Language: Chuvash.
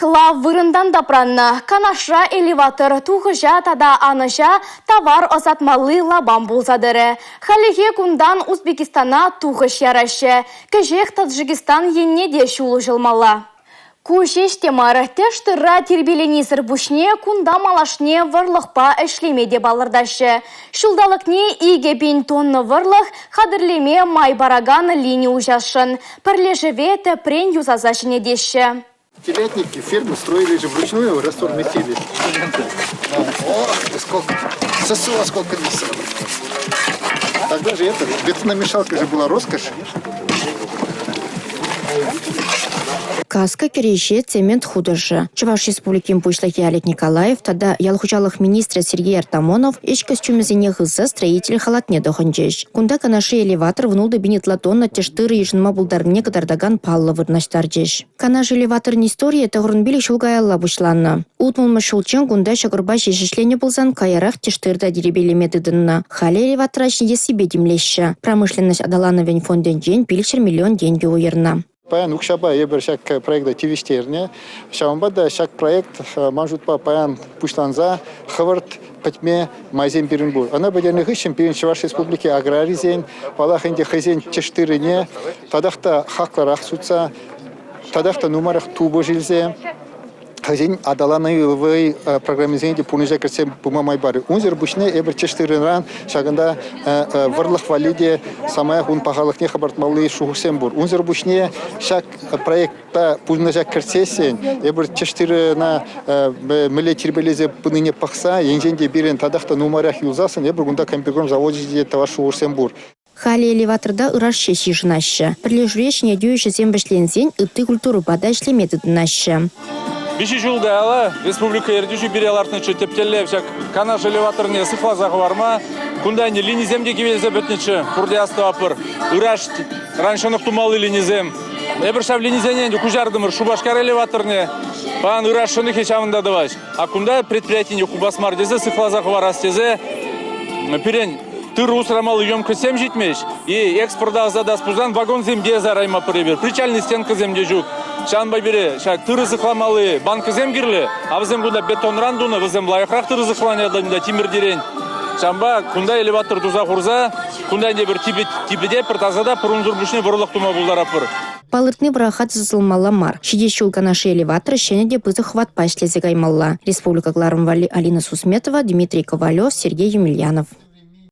Лав вырӑнтан тапраннӑ. Канашра элеватор тухӑҫа тата анӑҫа тавар ӑсатмалли лапам пулса тӑрӗ. Хальлӗхе кунтан Узбекистана тухӑҫ яраҫҫӗ. Кӗҫех Таджикистан енне те ҫул уҫӑлмалла. Ку ҫеҫ те мар, тӗш тырра тирпейленисӗр пуҫне кунта малашне вӑрлӑхпа ӗҫлеме те палӑртаҫҫӗ. Ҫулталӑкне 2000 тонна вӑрлӑх хатӗрлеме май паракан лини уҫасшӑн. Пӗрлешӗве тӗпрен юсаса ҫӗнетеҫҫӗ. Телятники ферму строили же вручную, раствор месили. Ох, сколько, сосула сколько мяса. Тогда же это, бетономешалка же была роскошь. Каска кӗреҫе цемент хутӑшӗ. Чӑваш Республикин Пуҫлӑхӗ Олег Николаев тата ял хуҫалӑх министрӗ Сергей Артамонов ӗҫ костюмӗсене хывса строитель халатне тӑхӑнчӗҫ. Кунта Канашри элеватор 16 пин ытла тонна тӗш тырӑ йышӑнма пултарнине кӑтартакан паллӑ вырнаҫтарчӗҫ. Канаш элеваторӗн историйӗ 95 ҫул каялла пуҫланнӑ. Утмӑлмӗш ҫулччен кунта ҫӑкӑрпа ҫеҫ ӗҫленӗ пулсан каярах тӗш тырта тирпейлеме тытӑннӑ. Халӗ элеватора ҫӗнетессипе тимлеҫҫӗ. Промышленноҫ аталанӑвӗн фондӗнчен 500 миллион тенкӗ уйӑрнӑ. Паян укҫапа эпир ҫак проекта тивӗҫтернӗ. Ҫавӑнпа та ҫак проект ман шутпа паян пуҫланса хӑвӑрт пӗтме майсем пирӗн пур. Ӑна пӗтернӗ хыҫҫӑн пирӗн Чӑваш Республики аграрисен, паллах ӗнтӗ, хӑйсен тӗш тыррине татах та хаклӑрах сутса, татах та нумайрах тупӑш илсе хӑйсен аталанӑвӗ программисене те пурнӑҫа кӗртсе пыма май парӗ. Унсӑр пуҫне эпир тӗш тырӑран ҫакӑнта вӑрлӑх валли те самаях ун пахалӑхне хӑпартмалли шухӑшсем пур. Унсӑр пуҫне ҫак проекта пурнӑҫа кӗртсессӗн эпир тӗш тырӑна мӗнле тирпейлесе пынине пӑхса, енчен те пирӗн татах та нумайрах юлсассӑн эпир кунта комбикорм завочӗ те тӑвас шухӑшсем пур. Халӗ элеваторта ыраш ҫеҫ йышӑнаҫҫӗ. Пӗрлешӳре ҫӗнетӳ ӗҫӗсем вӗҫленсен ытти культурӑпа та ӗҫлеме тытӑнаҫҫӗ. Виҫӗ ҫул каялла республика ертӳҫи пире лартнӑччӗ тӗп тӗллев ҫак Канаш элеваторне сыхласа хӑварма. Кунта ӗнтӗ линисем те кивелсе пӗтнӗччӗ, пурте астӑватпӑр. Ыраш ҫӑнӑх тумалли линисем. Эпир ҫав линисене ӗнтӗ куҫартӑмӑр Шупашкар элеваторне. Паян ыраш ҫӑнӑхӗ ҫавӑнта тӑваҫ. А кунта предприятине хупас мар тесе, сыхласа хӑварас тесе пирӗн тырӑ усрамалли емкостьсем ҫитмест. И экспорта ӑсатас пулсан вагонсем те сараймастпӑр эпир, причальный стенкӑсем те ҫук. Ҫавӑнпа пире ҫак тырӑ сыхламалли банкӑсем кирлӗ, а вӗсем кунта бетонран тунӑ, вӗсем лайӑхрах тырӑ сыхланать тимӗртерен. Ҫавӑнпа кунта элеватор туса хурса, кунта ӗнтӗ пӗр типӗте, пӗр тасата, пӗр унсӑр пуҫне вӑрлӑх тума пултаратпӑр. Палӑртни вӑраха тӑсӑлмалла мар. Ҫитес ҫул Канашри элеватор ҫӗнӗ те пысӑк хӑватпа ӗҫлесе каймалла. Республика кӑларӑм валли Алина Сусметова, Дмитрий Ковалев, Сергей Емельянов.